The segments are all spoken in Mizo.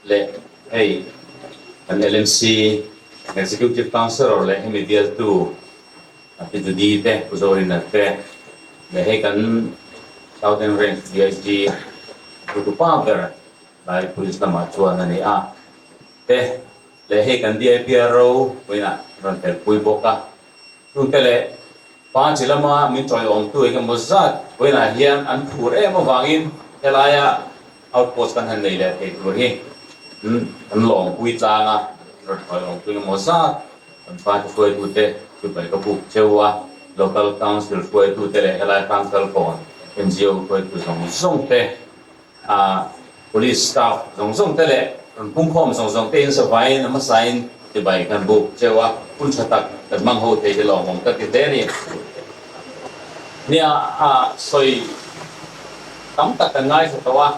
Leh hei kan LMC Executive Councillor leh hemi bialtu Pi Judy te, Pu Zorina te leh hei kan Southern Range DIG Putupa ber lai Police lamah chuan a ni a te leh hei kan DIPRO vawiinah rawn telpui bawk a. Chungte leh pa chi lama min tawiawmtu eng emaw zat vawiinah hian an phur em avangin helaia outpost kan han nei leh thei tur hi an lawmpui tlang a, rawn tawiawmtu eng emaw zat kan party hruaitute chibai ka buk cheu a, local council hruaitute leh helai hrangkalkawn NGO hruaitu zawng zawng te A police staff zawng zawng te leh rawn pungkhawm zawng zawng te in savaiin a hmasain chibai kan buk cheu a, hun tha tak kan hmang ho thei hi lawmawm ka ti hle a ni. Nia a sawi tam tak kan ngaithla tawh a,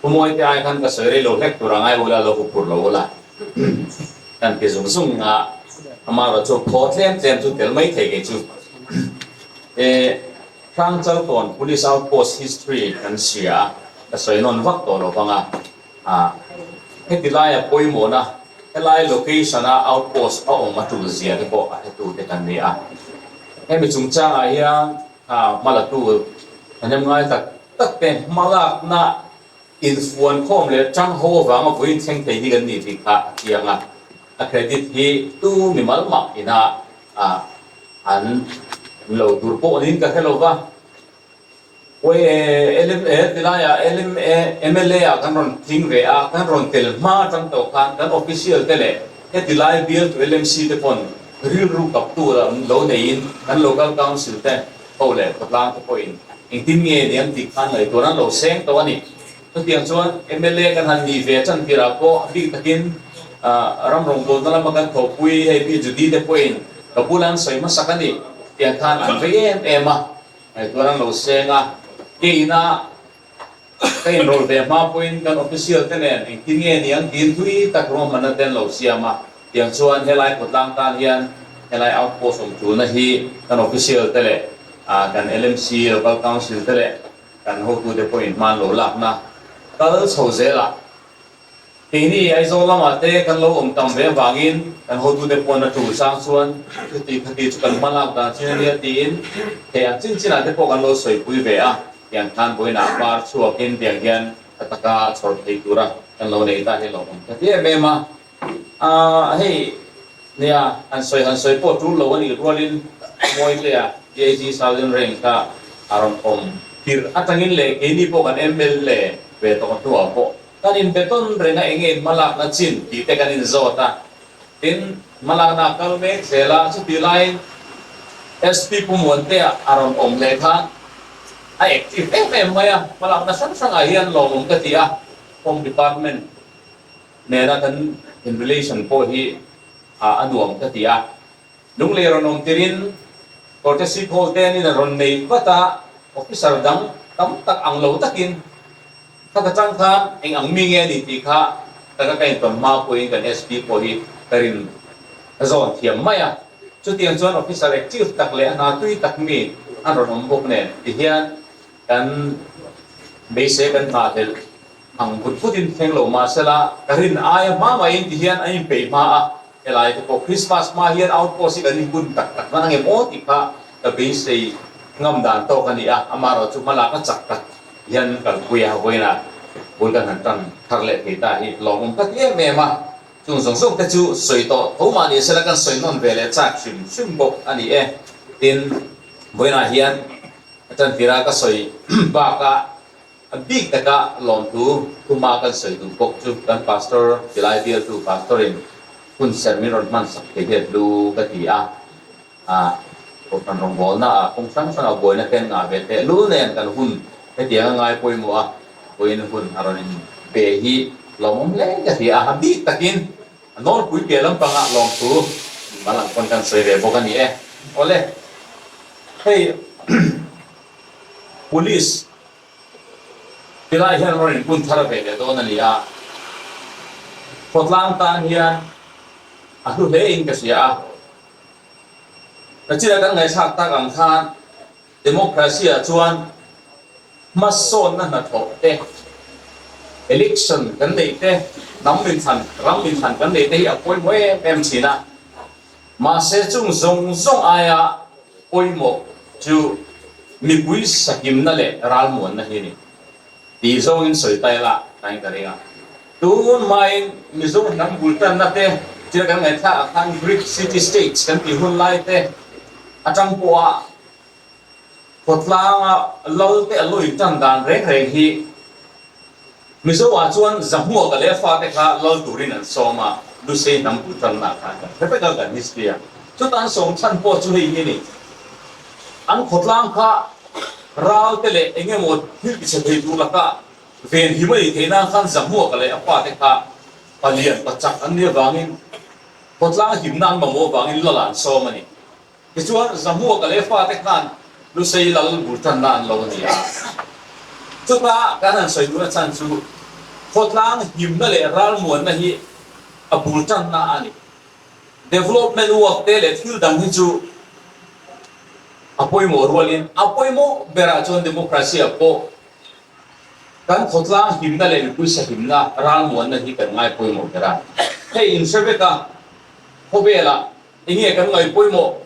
Pu Mawite ai khan ka sawi rei lo hlek tur a ngai ula lo huphurh lo ula kan ti zung zung a, amaherawhchu thaw tlem tlem chu tel mai thei kei chu. E. Hrangchalkawn Police Outpost history kan hria a, ka sawi nawn vak tawh lo vang a, ah heti laia pawimawhna helai location a outpost a awm a tul zia te pawh a hretu te kan ni a. Hemi chungchangah hian ah hmalatu thahnem ngai tak tak te hmalakna infuankhawm leh tang ho avanga vawiin thleng thei hi kan ni tih kha a chiang a, a credit hi tu mimal mah ina ah An lo tur pawh niin ka hre lo va. LMA tilaiah LMA mla ah kan rawn tling ve a, kan rawn tel hma atang tawh khan kan official te leh heti lai bialtu LMC te pawn rilru kaptu lo neiin kan local council te ho leh khawtlang te pawhin engtin nge niang tih khan ngaihtuahna an lo seng tawh a ni. Chutiang chuan mla kan han nih ve chan tirah pawh a bik takin ram rawngbawlna lama kan thawhpui hei Pi Judy te pawhin ka bula an sawi hmasak a ni tiang khan an vei em em a, ngaihtuahna an lo seng a, keina ka inrawlh ve hma pawhin kan official te nen engtin nge niang tiin thui tak ruahmanna te an lo siam a, tiang chuan helai khawtlang tan hian helai outpost awm tulna hi kan official te leh kan LMC local council te leh Kan hotute pawhin hman lo lakna kal chho zelah keini Aizawl lamah te kan lo awm tam ve avangin kan hotute pawn a tul chang chuan chuti khati chu kan hma lak dan chin a nia tiin thei ang chin chinah te pawh kan lo sawipui ve a, tiang khan vawiinah par chhuakin tiang hian a taka chhawr thei tura kan lo nei ta hi a lawmawm ta em em a. Aaa hei nia han sawi han sawi pawh tul lo a nih rualin Mawitea DIG Southern Range kha a rawn awm tirh atangin leh keini pawh kan mla ve tawh hnuah pawh kan inbe tawn reng a enge in hmalakna chin tih te kan inzawt a, tin hmalakna a kal mek zel a, chutih laiin SP Pu Muantea a rawn awm leh khan a active em em mai a, hmalakna hrang hrangah hian lawmawm ka ti a, Home Department Nena kan in relation pawh hi a nuam ka ti a, Lunglei rawn awm tirin courtesy call te anin a rawn nei vat a, officer dang tam tak ang lo takin kha ka chang khan eng ang mi nge a ni tih kha taka ka intawn hma pawhin kan SP pawh hi ka rin ka zawn thiam mai a, chutiang chuan officer active tak leh a hna tui tak mi an rawn awm bawk nen tihian kan beisei kan nghahhlelh. Ang vut vut in thleng lo mahsela ka rin aia hma maiin ti hian an inpeih hma a, helai te pawh Christmas hma hian outpost hi kan inbun tak tak hman angem aw tih kha ka beisei ngam dan tawk a ni a, amaherawhchu hmalak a chak tak hian kalpui a vawiinah bul kan han tan thar leh thei ta hi lawmawm ka ti em em a, chung zawng zawng te chu sawi tawh tho mah ni sela kan sawi nawn ve leh chak hrim hrim bawk a ni e, tin vawiinah hian a tantira ka sawi bakah. A bik taka lawmthu thuma kan sawi duh bawk chu kan Pastor tilai bialtu Pastor-in hun serh min rawn hman sak thei hian hlu ka ti a. Ah, Kohhran rawngbawlna ah kawng hrang hrang ah buaina te an ngah ve teh lul nen kan hun hetiang a ngai pawimawh a, vawiin hun a rawn in pe hi lawmawm hle ka ti a. A bik takin a nawlpui piah lampangah lawmthu mal ang pawn kan sawi ve bawk a ni e. Awle, hei Police Tilai hian rawn inbun thar ve leh dawn a ni a, khawtlang tan hian a hlu hle in ka hria a. Nachina kan ngaihthlak tak ang khan democracy ah chuan hmasawnna hnathawh te, Election kan neih te, hnam inthlan, ram inthlan kan neih te hi a pawimawh em em thin a. Mahse chung zawng zawng aia pawimawh chu mipui sahimna leh ralmuanna hi a ni. Tih zawngin sawi ta ila tain ka ring a. Tun hmain Mizo hnam bul tanna te thil kan ngaihthlak ah khan Greek city states kan tih hun lai te atang pawha khawtlanga lal te a lo intan dan reng reng hi Mizo ah chuan Zahmuaka leh a fate kha lal turin an sawm a, Lusei hnam bul tanna ah khan kan hre vek a kan history a. Chuta an sawm chhan pawh chu hei hi a ni. An khawtlang kha ral te leh eng emaw thil tichhe thei tur laka ven him a nih theih nan khan Zahmuaka leh a pa te kha palian pachak an nih avangin khawtlang himna an mamawh avangin lal ah an sawm a ni. Tichuan Zahmuaka leh a fa te khan Lusei lal bul tanna an lo a ni a. Chuta kan han sawi duhna chhan chu khawtlang himna leh ralmuanna hi a bul tanna a ni. Development work te leh thil dang hi chu a pawimawh rualin a pawimawh berah chuan democracy ah pawh kan khawtlang himna leh mipui sahimna ralmuanna hi kan ngai pawimawh ber a. Hei in hre vek a, khawvelah enge kan ngai pawimawh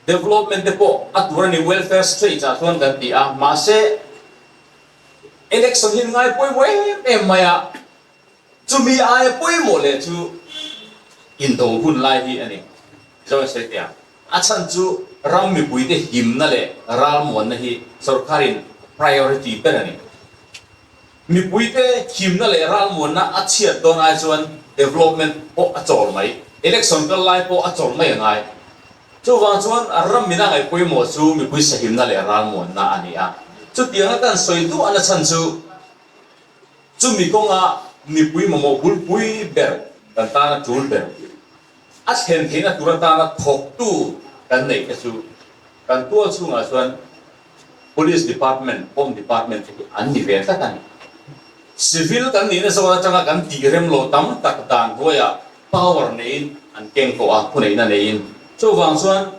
development te pawh a tur a ni welfare state ah chuan kan ti a, mahse election hi an ngai pawimawh em em mai a. Chumi aia pawimawh leh chu indo hun lai hi a ni. Mizo in sawi teh ang. A chhan chu ram mipuite himna leh ralmuanna hi sorkarin priority ber a ni. Mipuite himna leh ralmuanna a chhiat dawn ai chuan development pawh a chawl mai, election kal lai pawh a chawl mai a ngai. Chuvang chuan ram mina ngaih pawimawh chu mipui sahimna leh ralmuanna a ni a. Chutianga kan sawi duahna chhan chu Chumi kawnga mipui mamawh bulpui ber kan tana tul ber, a thlen theihna tur atana thawktu kan neih te chu kan tual chhungah chuan Police Department, Home Department te hi an ni ve tlat a ni. Civil kan nihna zawn atanga kan tih rem lo tam tak dan hnuaiah power neiin an keng tawh a, thuneihna neiin. Chuvang chuan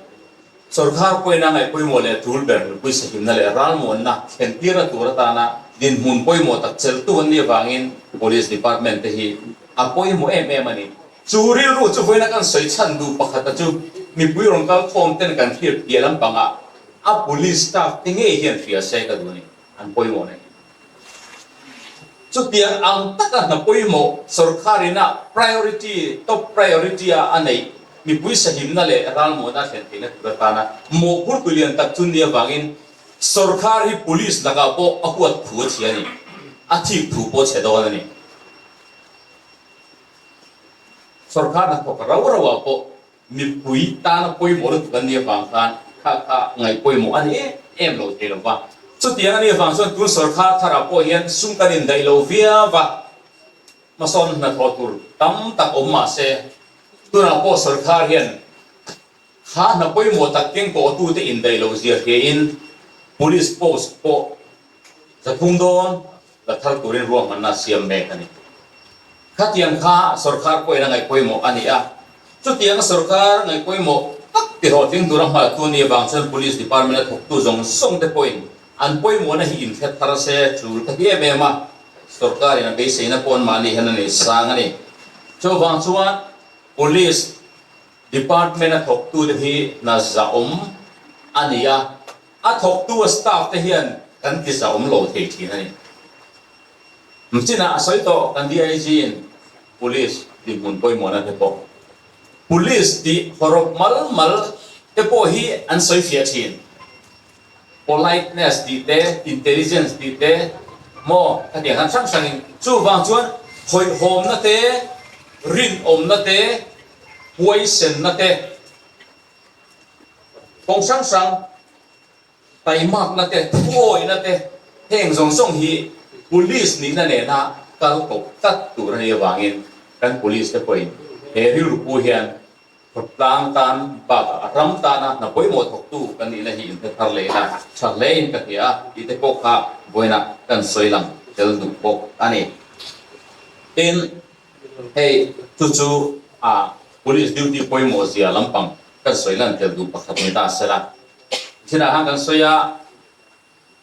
Sawrkar pawina ngaih pawimawh leh tul ber nupui sahimna leh ralmuanna thlentirna tur atana dinhmun pawimawh tak cheltu an nih avangin Police Department te hi a pawimawh em em a ni. Chu rilru chu vawiina kan sawi chhan duh pakhata chu mipui rawn kal khawm ten kan hriat piah lampangah a Police staff te ngei hian hria se ka duh a ni, an pawimawh na hi. Chutiang ang taka hna pawimawh sawrkharina priority, top priority a a neih mipui sahimna leh ralmuahna a thlen theihna tur atana mawhphurtu lian tak chu ni avangin sawrkhar hi police lakah pawh a huat thu a chhia a ni, a thik thu pawh a chhe dawn a ni. Sawrkhar hnathawk rau rauah pawh Mipui tana pawimawh lutuk an nih avang khan kha kha ngaih pawimawh a ni em em lo thei lo va. Chutiang a nih avang chuan tun sawrkhar tharah pawh hian sum kan indaih lo viau va, hmasawn hnathawh tur tam tak awm mah se, tunah pawh sawrkhar hian kha hna pawimawh tak keng kawhtute indaih loh zia hriain Police post pawh 300 dawn la thar turin ruahmanna a siam mek a ni. Khatiang kha sawrkhar pawhin a ngaih pawimawh a ni a, chutianga sawrkhar ngaih pawimawh tak ti hlawhtling tura hmaltu a nih avang chuan Police Department a thawktu zawng zawng te pawhin an pawimawhna hi inhre thar se tul ka ti em em a, sawrkarin a beiseina pawh anmahni hian a nei sang a ni. Chuvang chuan Police Department a thawktute hi hna zahawm a ni a, a thawktu a staff te hian kan ti zahawm lo thei thin a ni. Mchinah a sawi tawh kan DIG in Police dinhmun pawimawhna te pawh Police tih hawrawp mal mal te pawh hi an sawi fiah thin. Politeness tih te, intelligence tih te maw khatiang khan hrang hrangin chuvang chuan hawihhawmna te, rinawmna te, huaisenna te kawng hrang hrang Taimakna te, thuawihna te, heng zawng zawng hi Police nihna nena kal kawp tlat tur a nih avangin kan Police te pawhin he rilru pu hian khawtlang tan bakah a ram tana hna pawimawh thawktu kan nihna hi inhre thar leh ila tha hlein ka hria a tih te pawh kha vawiinah kan sawi lang tel duh bawk a ni. Tin, hei chu chu a Police duty pawimawh zia lampang kan sawi lan tel duh pakhat ni ta sela. Thinah khan kan sawi a,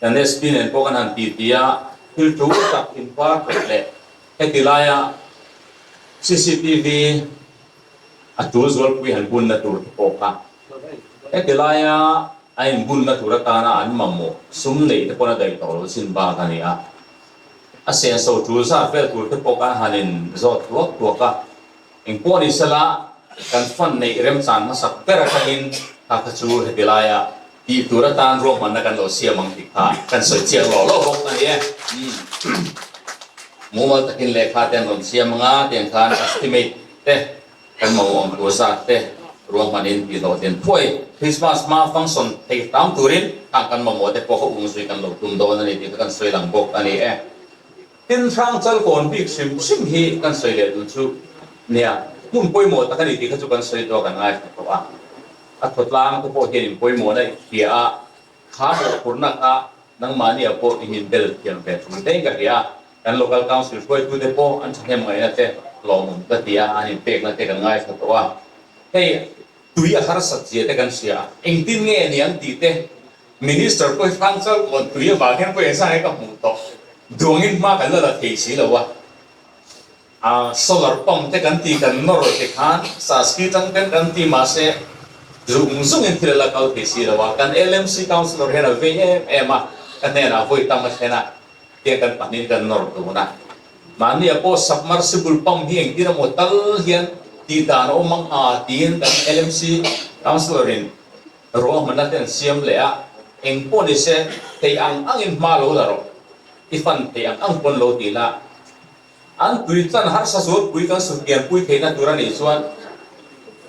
kan SP nen pawh kan han ti ti a. thil tul tak invar that leh heti laia cctv a tul zualpui han bunna tur te pawh kha heti laia a inbunna tur atana an mamawh sum neih te pawn a daih tawh lo chin bak a ni a. A senso tul zat vel tur te pawh kan han in zawt tuak tuak a. Engpawh ni sela kan fund neih remchan hmasak ber atangin kha kha chu heti laia tih tur atan ruahmanna kan lo siam ang tih kha kan sawi chiang lawh lawh bawk a ni e. Mumal takin lehkha te an rawn siam ang a, tiang khan estimate te kan mamawh awm tur zat te ruahmanin tih hlawhtlin thuai Christmas hma function thei hram turin khang kan mamawh te pawh kha ung zui kan lo tum dawn a ni tih kha kan sawi lang bawk a ni e. Tin, Hrangchal kawn bik hrim hrim hi kan sawi leh duh chu nia, hmun pawimawh tak a ni tih kha chu kan sawi tawh a, kan ngaithla tawh a. A khawtlang te pawh hian in pawimawhna i hria a, kha mawhphurhna kha nangmahnia pawh i inbel thiam ve thung daih ka hria a. Kan Local Council hruaitute pawh an thahnem ngaihna te lawmawm ka ti a, an inpekna te kan ngaithla tawh a. Hei tui a harsat zia te kan hria a, engtin nge niang tih te Minister pawh hi Hrangchal kawn tui avang hian pawh engzah nge ka hmuh tawh duangin hma kan la la thei si lo a, a solar pump te kan ti kan nawr te khan Saski tang ten kan ti mahse zung zungin thil a la kal thei si lo a, kan LMC Councillor hian a vei em em a, ka hnenah vawi tam a thlen a, tiang kan pahnihin kan nawr dun a, mahni ah pawh submersible pump hi engtin emaw tal hian tih dan a awm ang a tiin kan LMC Councillor in Ruahmanna te an siam leh a, eng pawh ni se, thei ang angin hma lo la rawh, i fan thei ang ang pawn lo ti la. An tui tlan harsa zualpui kan sutkianpui theihna tur a nih chuan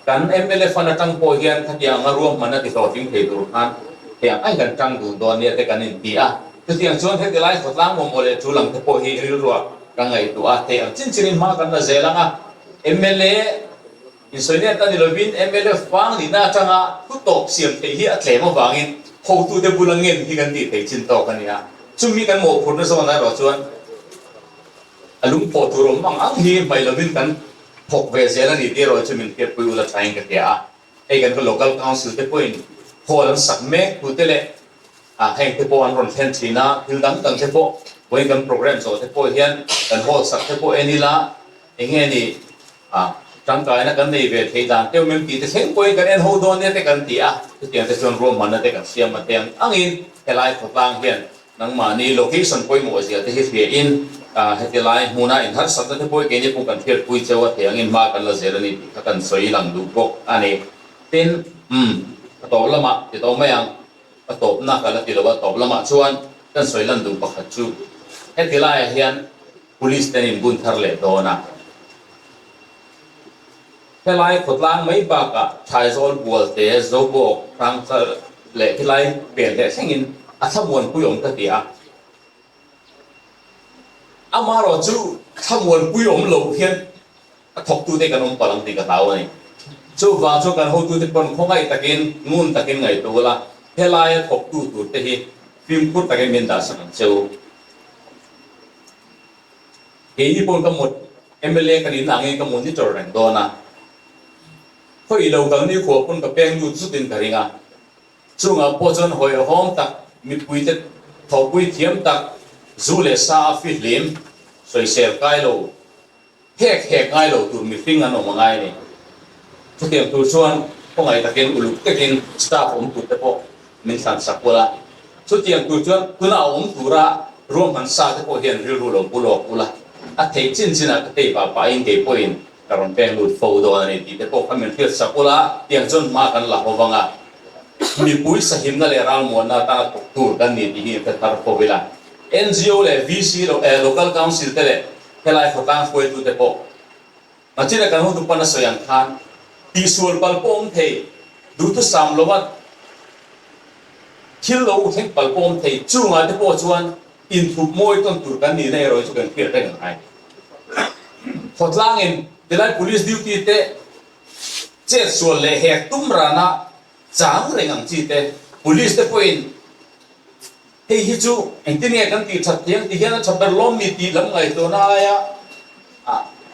kan mla fund atang pawh hian khatiang anga ruahmanna ti hlawhtling thei tur khan thei ang angin kan tang dun dawn nia te kan inti a. Chutiang chuan heti lai khawtlang mawmawh leh tul ang te pawh hi rilruah ka ngaihtuah a, thei ang chin chinin hma kan la zel ang a, mla Insawinet a ni lovin mla fang nihna atanga thu tawp siam theih hi a tlem avangin hotute bula ngen hi kan tih theih chin tawk a ni a. Chumi kan mawhphurhna zawnah erawh chuan a lungphawh tur awm ang ang hi hmaih lovin kan thawk ve zel a ni tih erawh chu min hriatpui ula thain ka hria a. Hei kan Local Council te pawhin hall an sak mek tute leh heng te pawh an rawn thlen thin a, thil dang dang te pawh vawiin kan programme zawh te pawh hian kan hall sak te pawh en ila eng nge ni A, tangkaina kan nei ve theih dan teuh mem tih te thleng pawhin kan en ho dawn nia te kan ti a, chutiang te chuan ruahmanna te kan siam a teng angin helai khawtlang hian nangmahni location pawimawh zia te hi hriain heti lai hmuna inharsatna te pawh keini pawh kan hriatpui cheu a thei angin hma kan la zel a ni tih kha kan sawi lang duh bawk a ni. Tin, umm, a tawp lamah ti tawh mai ang, a tawpna ka la ti lo a, tawp lamah chuan kan sawi lan duh pakhat chu heti laiah hian Police ten in bun thar leh dawn a. Helai khawtlang mai bakah Thaizâwl Bualte, Zobawk, Hrangchal leh helai pen leh thlengin a thlamuanpui awm ka ti a. Amaherawh chu thlamuanpui awm loh hian a thawktute kan awm palh ang tih ka hlau a ni. Chuvang chuan kan hotute pawn khawngaih takin, ngun takin ngaihtuah ula, helaia thawktu turte hi fimkhur takin min dahsak ang che u. Keini pawh ka mut mla ka nih na angin ka monitor reng dawn a, khawi lo kal ni khua pawn ka peng lut zut in ka ring a, chungah pawh chuan hawihhawm tak, mipuite thawhpui thiam tak, zu leh sa a fihlim, sawisel kai lo. Hek hek ngai lo tur mihring an awm a ngai a ni. Chutiang tur chuan khawngaih takin uluk takin staff awm tur te pawh min thlan sak ula. Chutiang tur chuan tuna a awm tura ruahman sa te pawh hian rilru lo pu lawk ula. A theih chin chinah ka tei pah pahin kei pawhin ka rawn peng lut fo dawn a ni tih te pawh kha min hriat sak ula, tiang chuan hma kan la ho vang a. Mipui sahimna leh ralmuanna atana thawk tur kan ni tih hi in hre thar fo ila. NGO leh VC Local Council te leh Helai khawtlang hruaitute pawh Machina kan hotu pan a sawi ang khan tihsual pal pawh awm thei, duhthusam lova thil lo thleng pal pawh awm thei, chungah te pawh chuan inthup mawi tawn tur kan nihna erawh hi chu kan hriat reng a ngai. Khawtlangin tilai police duty te chetsual leh hek tum rana chang reng ang chi te police te pawhin Hei hi chu engtin nge kan tih that thiang ti hian a tha ber lawm mi tih lam ngaihtuahna aia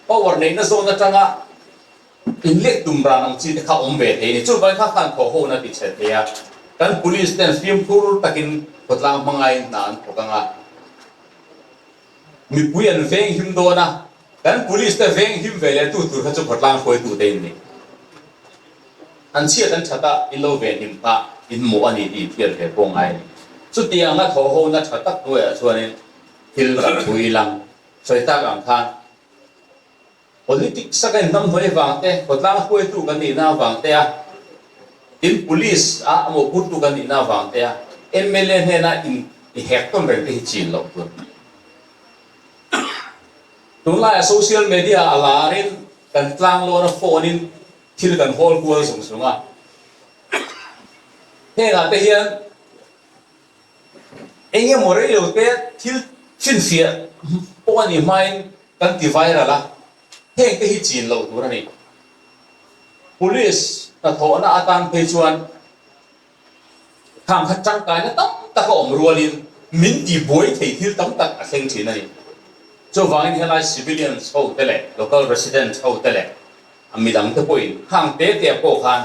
power neihna zawn atanga inlek tum ran ang chi te kha awm ve thei a ni. Chuvangin kha khan thawh hona ti chhe thei a, kan police ten fimkhur takin khawtlang hmangaiin hna an thawk ang a. Mipui an veng him dawn a, kan police te veng him ve leh tu tur kha chu khawtlang hruaitu te in ni. An chhiat an that a, in lo ven him kha in mawh a ni tih inhriat ve pawh ngai a ni. Chutianga thawh hona tha tak hnuaiah chuanin thil kan pui lang sawi tak ang khan Politics a ka inhnamhnawih vang te, khawtlang hruaitu kan nihna avang te a, tin police a mawhphurtu kan nihna avang te a, mla hnena in i hek tawn reng te hi chin loh tur. Tunlaiah social media a larin kan tlanglawn a phone in thil kan hawl kual zung zung a, hengah te hian eng emaw rei lo te thil finfiah pawh a nih hmain Kan ti viral a, heng te hi chin loh tur a ni. Police hnathawhna atan phei chuan khang kha tangkaina tam tak a awm rualin min ti buai thei thil tam tak a thleng thin a ni. Chuvangin helai civilians ho te leh local residents ho te leh a midang te pawhin khang te te ah pawh khan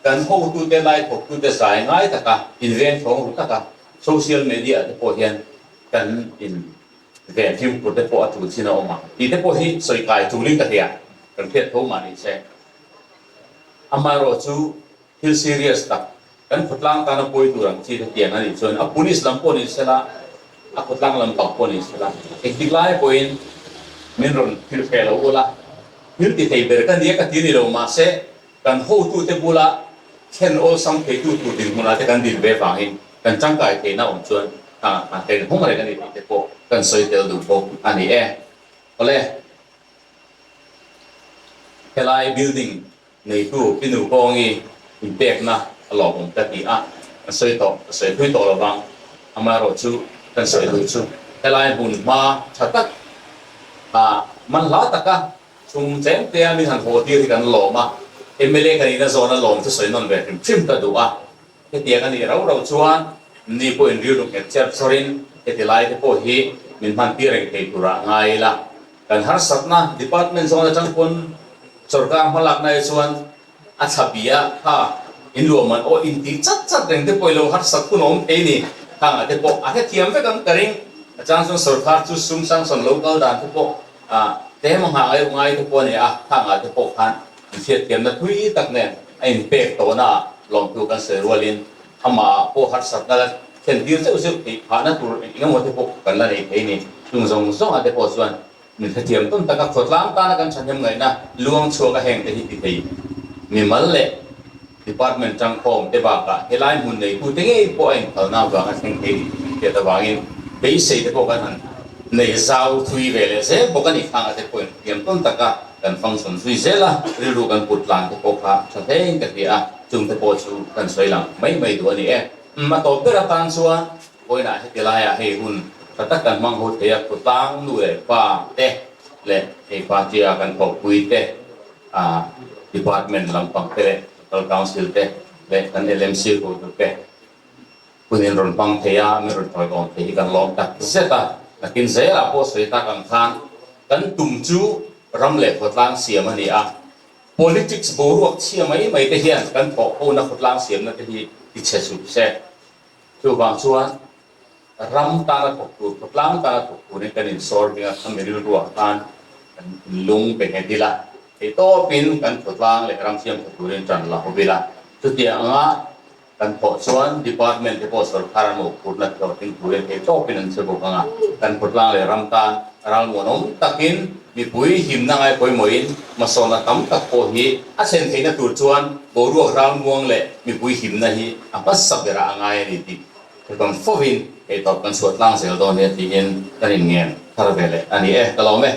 kan hotute lai thawktute zai ngai taka inveng thawng ru taka social media ah te pawh hian kan in Ven fimkhur te pawh a tul chin a awm a, tih te pawh hi sawi kai tulin ka hria, kan hriat tho mah ni se. Amaherawh chu thil serious tak, kan khawtlang tana pawi tur ang chi te tiang a nih chuan a police lam pawh ni sela, a khawtlang lam bak pawh ni sela, engtik lai pawhin min rawn thil hre lo ula, thil ti thei ber ka nia ka ti ni lo mahse, Kan hotute bula thlen awlsam theitu tur dinhmunah te kan din ve vangin kan tangkai theihna awm chuan kan ken hung reng a ni tih te pawh kan sawi tel duh bawk a ni e. Awle, helai building neitu Pinu Kawngi inpekna a lawmawm ka ti a, kan sawi tawh, ka sawi thui tawh lovang, amaherawhchu kan sawi duh chu helai hmun hma tha tak ah manhla taka Chung tlem tea min han haw tir hi kan lawm a, mla ka nihna zawna lawm chu sawi nawn ve hrim hrim ka duh a, hetiang a nih rau rau chuan ni pawhin rilru nghet cher chawrin heti lai te pawh hi min hman tir reng thei turah ngai ila, kan harsatna department zawn atang pawn sorkar hmalakna hi chuan A thla bia kha in luah man aw in tih chat chat reng te pawh i lo harsat hun a awm thei ni. Khangah te pawh a hrethiam vek ang ka ring. A chang chuan sorkar chu sum sanction lo kal dan te pawh tlem a nghah ngaih ngai te pawh a ni a, khangah te pawh khan in hriatthiamna thui tak nen a inpek tawhna ah lawmtu kan sawi rualin amah pawh harsatna la thlen tir zeuh zeuh theih phahna tur eng emaw te pawh kan la nei thei ni. Chung zawng zawngah te pawh chuan Min hrethiam tawn taka khawtlang tana kan thahnem ngaihna luang chhuak a hengte hi ti thei mimal leh department tangkhawm te bakah helai hmun neitute ngei pawh a inphalna avanga thleng thei ni tih kan hriat avangin beisei te pawh kan han nei zau thui ve leh zel bawk a ni. Khangah te pawh inhrethiam tawn taka kan function zui zel a, rilru kan put tlan te pawh kha tha hlein ka hria a, chungte pawh chu kan sawi lang mai mai duh a ni e. A tawp ber atan chuan Vawiinah heti laiah hei hun tha tak kan hmang ho thei a, khawtlang nu leh pa te leh hei party a kan thawhpui te, department lampang te leh local council te leh kan LMC hotu te hun in rawn hmang thei a, min rawn tawiawm thei hi kan lawm tak zet a. Nakin zelah pawh sawi tak ang khan kan tum chu ram leh khawtlang siam a ni a, politics boruak chhia mai mai te hian kan thawhhona khawtlang siamna te hi tichhe suh se. Chuvang chuan ram tana thawk tur, khawtlang tana thawk turin kan insawr ding a, khami rilruah khan kan inlung pe nghet ila, theihtawpin kan khawtlang leh ram siam tha turin tan la hawp ila. Chutiang anga kan thawh chuan department te pawh sorkar an mawhphurhna hlawhtling turin theihtawpin an che bawk anga, kan khawtlang leh ram tan ralmuanawm takin mipui himna ngai pawimawhin hmasawnna tam tak pawh hi a thlen theihna tur chuan boruak ralmuang leh mipui himna hi a hmasa berah a ngai a ni tih hre fovin theihtawp kan chhuah tlang zel dawn nia tiin kan inngen thar ve leh a ni e. Ka lawm e.